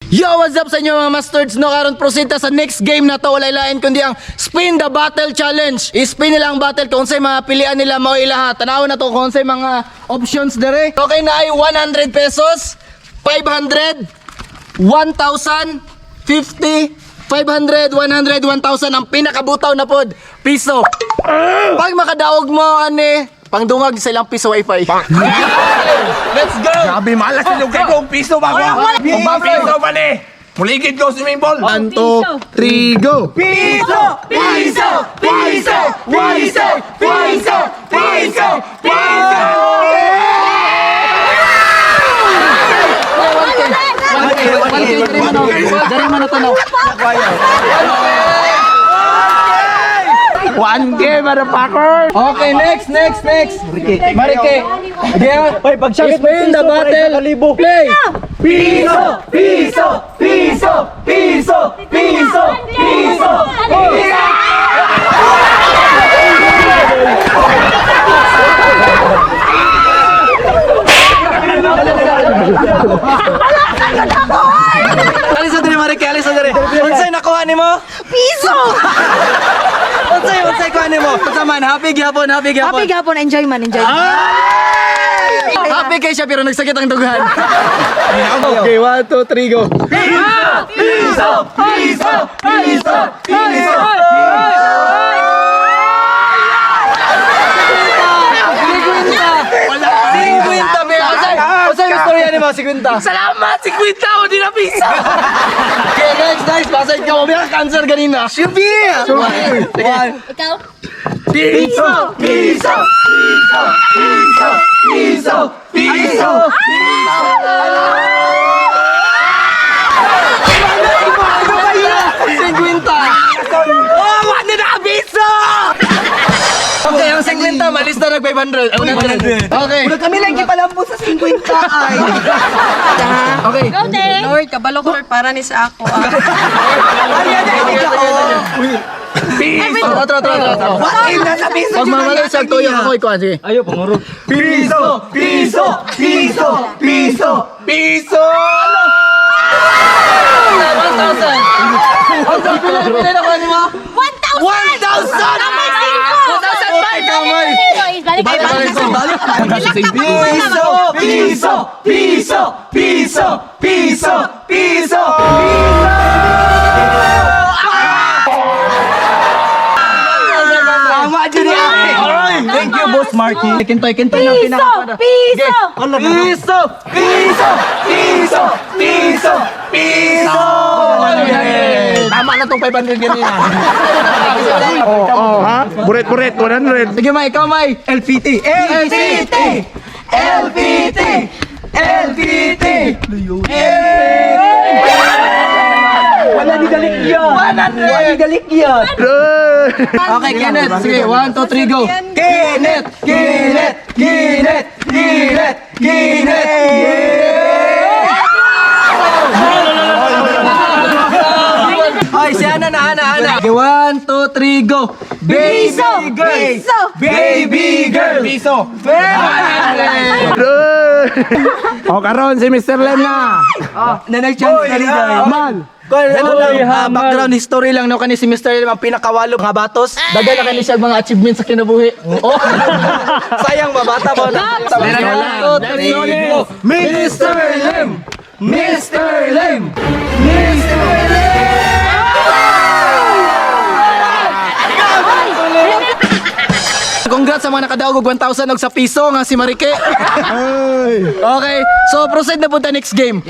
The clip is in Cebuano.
Yo, what's up sa inyo, mga mastards, no? Karon proceed ta sa next game na to, walay lain kundi ang Spin the Bottle Challenge. I-spin nila ang bottle kung unsay mga pilian nila mao ilaha. Tanawon na to kung unsay mga options dere. Okay na ay 100 pesos, 500, 1,000, 50, 500, 100, 1,000. Ang pinakabutaw na pod, piso. Pag makadaog mo ani, pangdungag sa ilang piso wifi. Let's go! Grabe, malas na yung kay piso ba ko? Kung ba piso ba ni? Muligid ko swimming pool. 1, 2, 3, go! Piso! Piso! Piso! Piso! Piso! Piso! Piso! Dari man na to, no? 1K, motherfucker! Okay, next, next, next. Marike. Again. Oy, pagsakit spin the bottle. Play. Piso! Piso! Piso! Piso! Piso! Piso! Piso! Alis na diri, Marike, alis na diri. Unsay nakuha nimo? Piso! Unsay kuha nimo? Unsa man, happy gyapon, happy gyapon. Happy gapon, enjoy man, enjoy. Happy kay siya pero nagsakit ang dughan. Okay, 1, 2, 3, go. Piso! Piso! Piso! Piso! Wala. 50, be. Unsay istorya nimo, 50? Salamat! Si Quinta! O di na piso! Okay, next, next. Basahin ka mo. May cancer ganina. Shubi! Sige. Ikaw? Piso! Piso! Piso! Piso! Piso! Piso! 50! Oh, wala na piso! Okay, ang 50, malis na nag 500. 100. Okay. Kami lang gipalampo sa 50 ay. Okay. Go, te! Lord, kabalo ko Lord para ni sa ako. Ah. Ay, ay, ay, Piso! Otro, otro, otro, otro. What in nasa piso? Pag mamali sa tuyo ako, ikuan. Sige. Piso! Piso! Piso! Piso! Piso! 1,000. Ang pila, pila na kuha mo? 1,000! 1,000! Kamay, singko! 1,000! Kamay! Balik, balik, Balik, balik. balik. Piso! Piso! Piso! Piso! Piso! Piso! Tama dyan eh. Thank you, Boss Marky. Kintoy, kintoy lang Piso! Piso! Piso! Piso! Piso! Piso! Piso! Tama na tong 500 ganina. Oh, ha? Buret, buret, 100. Sige, May, ikaw, May. LPT. LPT! LPT! LPT! Wala ni dalik yan. Wala ni dalik yan. Okay, Kenneth. Sige, 1, 2, 3, go. Kenneth! Kenneth! Kenneth! Kenneth! Kenneth! Ay, si Ana na, Ana, Ana. Okay, 1, 2, 3, go. Baby Piso! girl! Piso! Baby girl! Piso! 100! O, karon si Mr. Lem na. Nanay chance na rin dahil. Man! Ano lang, background history lang no kani si Mr. Lim ang pinakawalo mga batos. Daga na kani siya mga achievements sa kinabuhi. Oh. Sayang babata ba na? 1, 2, 3, go. Mr. Lim! Mr. Lim! Mr. Lim! Congrats sa mga nakadaog og 1,000 og sa piso nga si Marike. Okay, so proceed na punta next game.